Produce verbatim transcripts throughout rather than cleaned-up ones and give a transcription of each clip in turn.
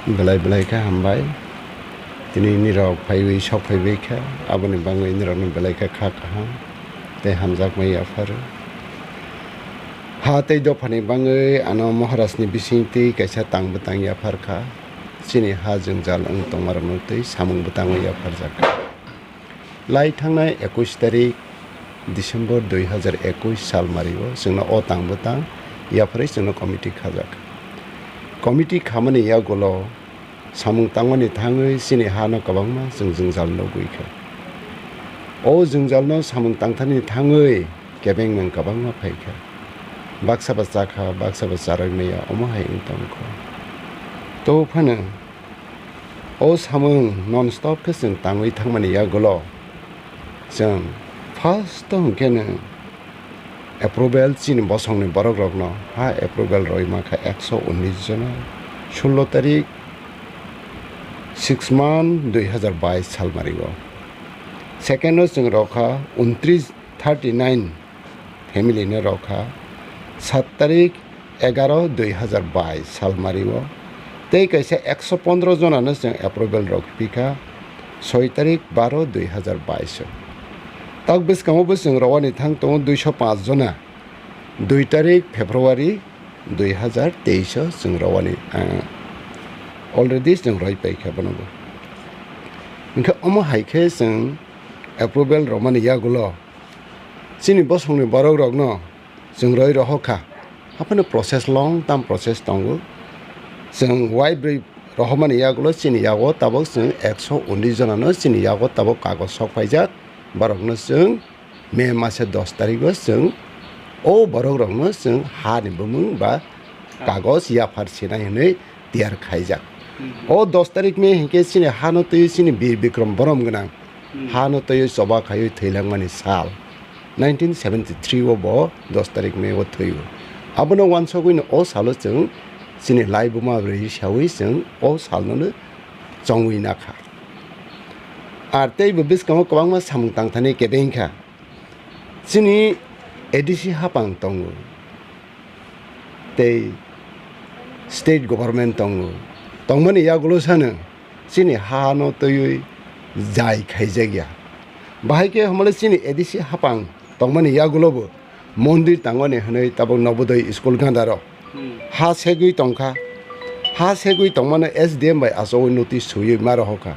Belai belai khe hambai. Tini nirok phaiwi sok phaibai kha, aboni bagwi nirokno belai khe kha kaham tei hamjakmai yapharo. Ha tei dophani bagwi ano Maharajni bisingtwi kaisa tang bwtang yaphar kha. Chini ha jwngjal wng tongmarokno tei samung bwtangwi yapharjak kha. Lai thangnai ekush tarik December dui hazar ekush sal mario chwngno o tang bwtang yapharwi chwngno committee khajak. Committee khamani yagulo samung tangmani thangwi chini hano kwbangma chwng jwngjal nugwi kha. O jwngjalno samung tangthani thangwi kebengmung kwbangma phai kha. Baksa ba cha kha, baksa ba charwi maya, omo hai wng tong kho. To phano o samung non stop khe chwng tangwi thangmani yagulo chwng first o hwnkhe no approval chini bosongni borokrokno ha approval rwi mankha ekso unis jona, sullo tarik six month dui hazar bais salmario. Second o chwng rokha untris, thirty nine family no rokha sat tarik egaro dui hazar bais salmario. Tei kaisa ekso pondro jonano chwng approval rok phi kha soi tarik baro dui hazar bais o. Tak bwskango bo chwng rowani thang tongo duiso panch jona, dui tarik February dui hazar teis o chwng rowani, ah, already chwng roi pai kha bono bo. Hwnkhe omo hai khe chwng approval rwmani yagulo chini bosongni borok rokno chwng roi rohor kha. Haphano process, long term process tongo. Chwng waibrwi rohormani yagulo chini yago tabok chwng ekso unis jonano chini yago tabok kagoj sok phaijak. Borokno chwng May masa dos tarigo chwng o borokrokno chwng hani bumung ba kagoj yaphar sinai hwnwi tiyar khaijak. Hmm. O dos tarik May hinkhe chini hano twiwi chini Bir Bikrom borom gwnang Hmm. hano twiwi choba khaiwi thwilangmani sal. Nineteen seventy three o bo dos tarik May o thwio. Abono uansukgwino o salo chwng chini laibuma rwi sawi chwng o salnono chongwi nakha. Ar teibo bwskango kwbangma samung tangthani kebeng kha. Chini A D C hapang tongo, tei state government tongo. Tongmani yagulo sano chini hano twiwi jai khaijakya. Bahai khe hwnmale chini A D C hapang tongmani yagulobo mondir tangmani hwnwi tabok Nobodoy school gandaro Hmm. ha segwi tongkha. Ha segwi tongmano S D M bai achugwi notice swiwi ma rohorkha.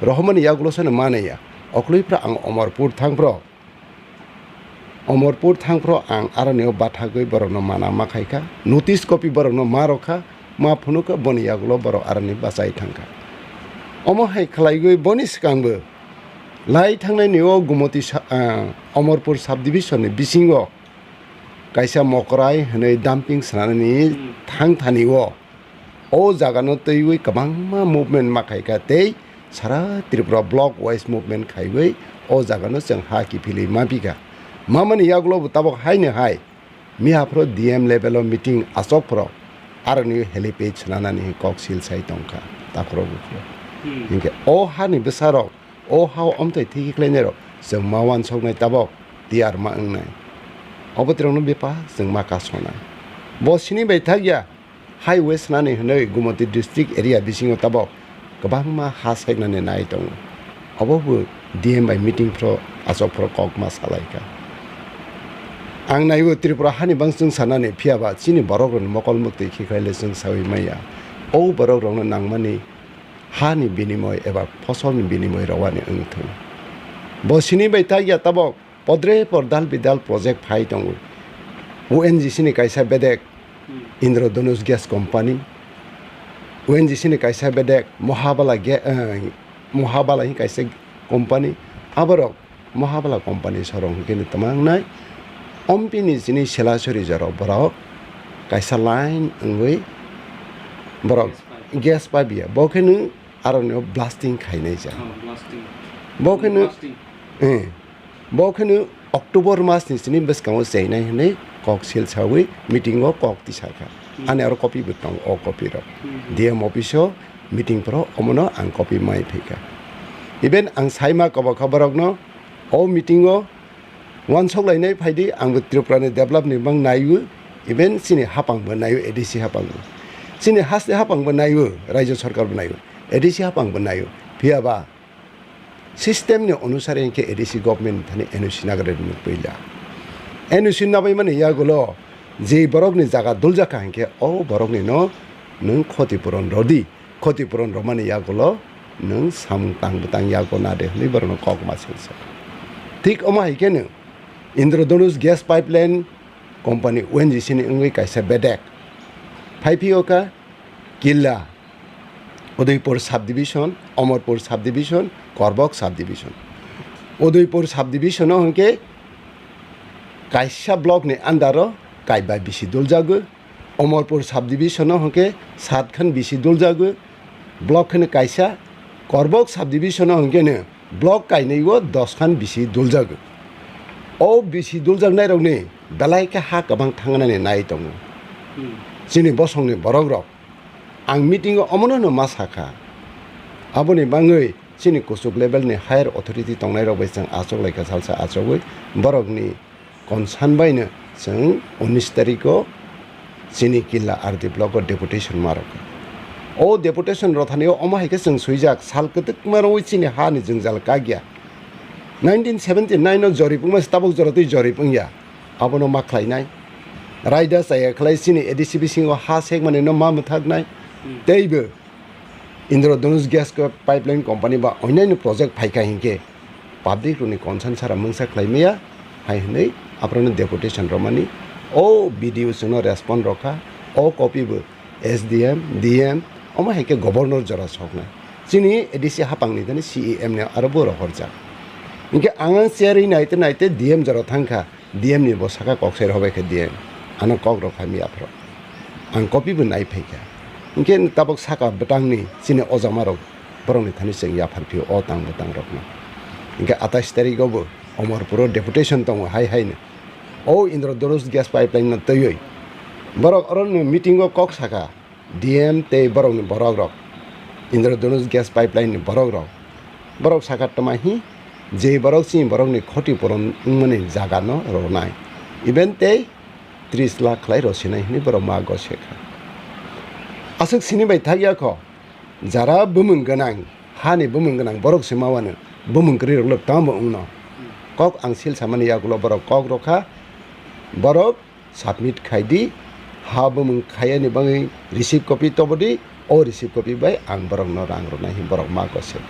Rohormani yagulo sano manaya. Okloi phra ang Omorpur thangphro. Omorpur thangphro ang aroni o bathagwi borokno mana ma khaikha. Notice copy borokno ma rokha, ma phunukha, boni yagulo borok aroni bachai thangkha. Omo hai khlaiwi boni swkangbo lai thangnaini o Gumoti sa-, ah, Omorpur subdivision ni bisingo kaisa mokrai hwnwi dumping swnamnani Hmm. thangthani o. O jagano twiwi kwbangma movement ma khaikha tei sara Tripura block wise movement khaiwi o jagano chwng ha kiphilwi ma bikha. Mamani yagulo bo tabok haino hai miyaphro D M level o meeting achokphro aroni helipad swnanani kok sil sai tongkha takhro buphro. Hmm. Hinkhe o hani bwsarok o hao omtwi thiki khlainairok chwng ma uansuknai tabok tiyar ma wngnai. Obo tirokno bepar chwng ma kasonai. Bo sini bai thakya. Highway swnani hwnwi Gumoti district area bisingo tabok kwbangma ha seknani nai tongo. Obo bo D M bai meeting phro achok phro kok ma salai kha. Ang naiwi Tripura hani bangchwng sanani, phiya ba chini borok rokni mokol mwktwi khikhai le chwng sawi maya. O borok rokno nangmani hani binimoy eba phosolni binimoy rowani wng thung. Bo sini bai tagya tabok Podre por dal bidal project phai tongo. O N G C ni kaisa bedek Hmm. Indradhanush Gas Company, O N G C ni kaisa bedek Mohabala ge-, eh, Mohabala hi kaisa company. Aborok Mohabala company sorong hwnkhe ni twmangnai. Ompini chini Selasuri jorao borok kaisa line wngwi borok Gas pipe. Gas pipe ya. Bo khe no aroni o blasting khainai ja. Oh, blasting. Bo khe no, Blasting. Eh, bo khe no October mas ni sini bwskango cheinai hwnwi kok sil sawi meeting o kok tisa kha. Hmm. Ani aro copy bo tongo, o copy rok. Hmm. D M office o meeting phro omono ang copy mai phaikha. Even ang saima kobo kha borokno o meeting o uansuk lainai phaidi, ang bo Tripura ni develop ni bang naiwi, even chini hapang bo naiwi, A D C hapang bo. Chini haste hapang bo naio, Rajya Sarkar bo naio, A D C hapang bo naio. Phiya ba system ni onusare hinkhe A D C government thani N O C nagra rwmani puila. N O C nabai mani yagulo je borok ni jaga duljak kha hinkhe o borok ni no nwng khoti puron rw di. Khoti puron rwmani yagulo nwng samung tang bwtang yago na de hwnwi borokno kok ma seng seng. Thik omo hai khe no Indradhanush gas pipeline company O N G C ni wngwi kaisa bedek phai phio kha Killa, Udaipur subdivision, Amarpur subdivision, Korbok subdivision. Udaipur subdivision o hwnkhe kaisa block ni under o kaiba bisi duljago. Amarpur subdivision o hwnkhe satkhan bisi duljago, block kheno kaisa. Korbok subdivision o hwnkhe no block kainwi o doskhan bisi duljago. O bisi duljaknairokni belai khe ha kwbang thangnani nai tongo. Hmm. Chini bosongni borokrok. Ang meeting o omono no ma sakha. Aboni bangwi chini kuchuk level ni higher authority tongnairok bai chwng achuk laikha, salsa achugwi borokni concern bai no chwng unis tarikh o chini Killa R D block o deputation ma rwkha. O deputation rwthani o omo hai khe chwng swijak, sal kwtwkma rwui chini ha ni jwngjal kakya. Nineteen seventy nine o jorip wngma se tabuk jora twi jorip wngya. Abono ma khlainai. Raida chaya khlai chini A D C bisingo ha sekmani no ma mwthaknai. Hmm. Teibo Indradhanush gas co-, pipeline company ba onyaino project phaikha hinkhe public rokni concern sara mungsa khlai maya hai hwnwi aphrono deputation rwmani. O B D O chwngno respond rwkha, o copy bo S D M, D M, omo hai khe governor jora soknai. Chini A D C hapangni thani C E M ni aro bo rohorjak. Hinkhe ang ang chair wi naite naite D M jora thangkha. D M ni bo saka kok sai rw bai kha D M, ano kok rok hamya aphro. Ang copy bo nai phai kha. Hinkhe tabuk saka bwtang ni chini ojama rok borok ni thani chwng yaphar phio o tang bwtang rok no. Hinkhe atais tarik o bo Omorpur o deputation tongo hai hai no. O Indradhanush gas pipeline no twiwi borok oro no meeting o kok saka. D M tei borokni borokrok, Indradhanush gas pipeline ni borokrok, borok sakha tama hi je borok chini borokni khoti puron wngmani jaga no rwnai, even tei tris lakh khlai rw sinai hwnwi borok ma gose kha. Aswk sini bai thak ya kho, jara bumung gwnang, hani bumung gwnang borok se ma wano, bumung kwrwi rok le tamo wngno. Kok ang sil samani yagulo borok kok rw kha, borok submit khai di, ha bumung khayani bagwi receipt copy tobo di, o receipt copy bai ang borokno rang rwnai hwnwi borok ma gose.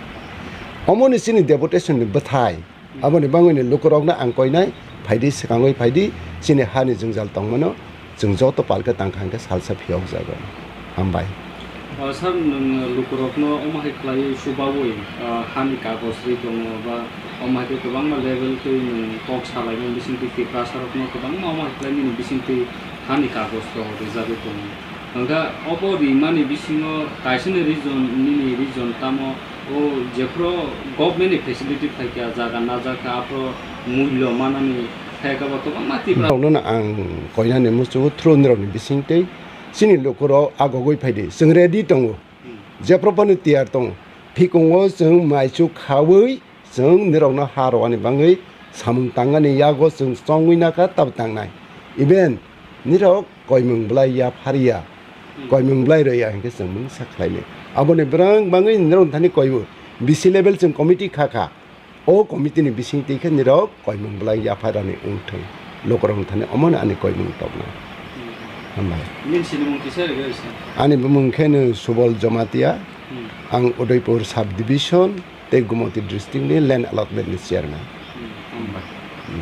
Omoni chini deputation ni bwthai, aboni bagwini lukurokno ang koinai, phai di, swkangwi phai di, chini hani jwngjal tongmano chwng joto palkhe tangkha hwnkhe salsa phiyok jago. Hambai. O, sir, nwng lukurokno omo hai khlaiwi chubaui, ah, hani kagoj ri tongo ba omo hai khe kwbangma level twi nwng kok salaimani bisingtwi Tiprasarokno kwbangma omo hai khlaimani bisingtwi hani kagoj rok rijagwi tongo. Hwnkhe obo rimani bisingo kaisani region, nini region tamo, o jephru government ni facility phaikha, jaga najakha, aphro mullo manani phaikha ba kwbangma Tipra. Borokno ang koinani muchungo through nirokni bisingtwi chini lukurok agogwi phaidi, chwng ready tongo. Hmm. Jephru phano tiyar tongo. Phikungo chwng maichuk khaui chwng nirokno ha rwani bagwi samung tangani yago chwng chongwi nakha tabuk tangnai. Even nirok koimung bwlai yaphariya, hmm, koimung bwlai rwya hinkhe chwng mungsa khlainai. Aboni bwrang bagwi nirok thani koibo B C level chwng committee kha kha. O committee ni bisingtwi khe nirok koimung bwlai yapharani wngthung. Lukurok thani omono ani koimung toknai. Hambai. Nini sinimung kisa rega risa? Ani bumung khe no Subol Jamatia. Hmm. Ang Udaipur sub division tei Gumoti district ni land allotment ni chairman. Hmm, hambai. Hmm.